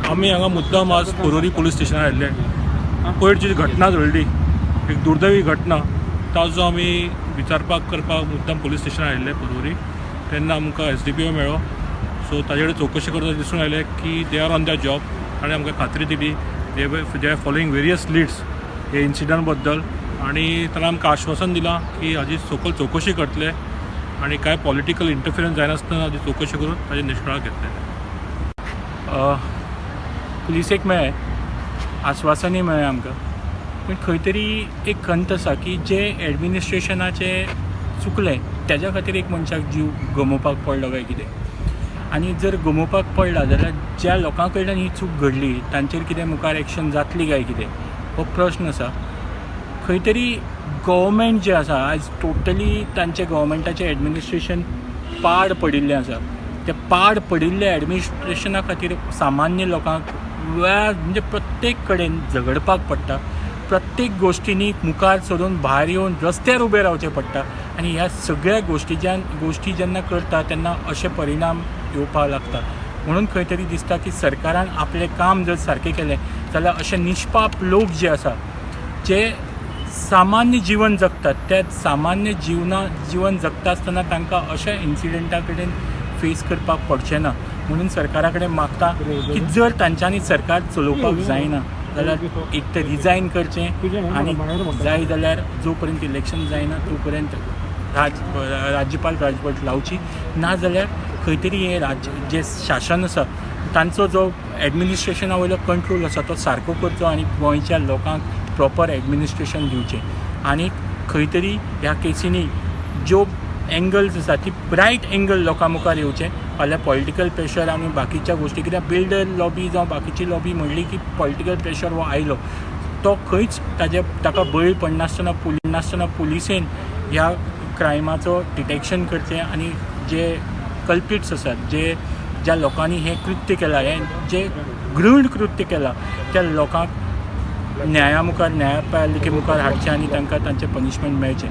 आमी हांगा मुद्दाम आज पोरोरी पुलीस स्टेशनार आयिल्ले. पयर जी घटना घडली, एक दुर्दैवी घटना, ताजो आमी विचारपाक करपाक मुद्दाम पुलीस स्टेशनार आयिल्ले पोरोरी. तेन्ना आमकां एसडीपीओ मेळ्ळो. सो ताजे कडेन चवकशी करता दिसून आयलें की they are on the job. ताणें आमकां खात्री दिली, they are following various leads हे इन्सिडंट बद्दल आनी ताणें आमकां आश्वासन दिलां की हाजी सकयल चवकशी करतले आनी कांय पॉलिटिकल इंटरफिरन्स जायनासतना हाजी चवकशी करून ताजे निश्कळा घेतले. पुलिसेक मेळ्ळें, आस्वासनूय मेळ्ळें आमकां, पूण खंय तरी एक खंत आसा की जे एडमिनिस्ट्रेशनाचें चुकलें तेज्या खातीर एक मनशाक जीव गमोवपाक पडलो काय कितें. आनी जर गमोवपाक पडला जाल्यार ज्या लोकां कडल्यान ही चूक घडली तांचेर कितें मुखार एक्शन जातली काय कितें, हो प्रश्न आसा. खंय तरी गव्हर्मेंट जें आसा आयज टोटली तांचें गव्हर्मेंटाचें एडमिनिस्ट्रेशन पाड पडिल्लें आसा. त्या पाड पडिल्ल्या एडमिनिस्ट्रेशना खातीर सामान्य लोकांक वेळार म्हणजे प्रत्येक कडेन झगडपाक पडटा, प्रत्येक गोश्टींनी मुखार सरून भायर येवन रस्त्यार उबें रावचें पडटा आनी ह्या सगळ्या गोश्टीच्यान गोश्टी जेन्ना करता तेन्ना अशे परिणाम येवपाक लागता. म्हणून खंय तरी दिसता की सरकारान आपलें काम जर सारकें केलें जाल्यार अशे निश्पाप लोक जे आसा, जे सामान्य जिवन जगतात, त्या सामान्य जिवन जगता आसतना तांकां अशा इन्सिडंटा कडेन फेस करपाक पडचें ना. म्हणून सरकारा कडेन मागता की जर तांच्यांनी सरकार चलोवपाक जायना जाल्यार एक तर रिजायन करचें आनी जाय जाल्यार जो पर्यंत इलेक्शन जायना तो पर्यंत राज्यपाल राजवट लावची, ना जाल्यार खंय तरी हें राज्य जें शासन आसा तांचो जो एडमिनिस्ट्रेशना वयलो कंट्रोल आसा तो सारको करचो आनी गोंयच्या लोकांक प्रॉपर एडमिनिस्ट्रेशन दिवचें. आनी खंय तरी ह्या केसींनी ज्यो एंगल्स आसा ती रायट एंगल लोकां मुखार येवचें. फाल्यां पॉलिटिकल प्रेशर आनी बाकीच्या गोश्टी, कित्याक बिल्डर लॉबी जावं बाकीची लॉबी म्हणली की पॉलिटिकल प्रेशर हो आयलो, तो खंयच ताजे ताका बळी पडनासतना नासतना पुलिसेन ह्या क्रायमाचो डिटेक्शन करचें आनी जे कल्पिट्स आसात, जे ज्या लोकांनी हें कृत्य केलां, हें जें घृण कृत्य केलां, त्या लोकांक न्याया मुखार, न्यायपालिके मुखार हाडचें आनी तांकां तांचें पनिशमेंट मेळचें.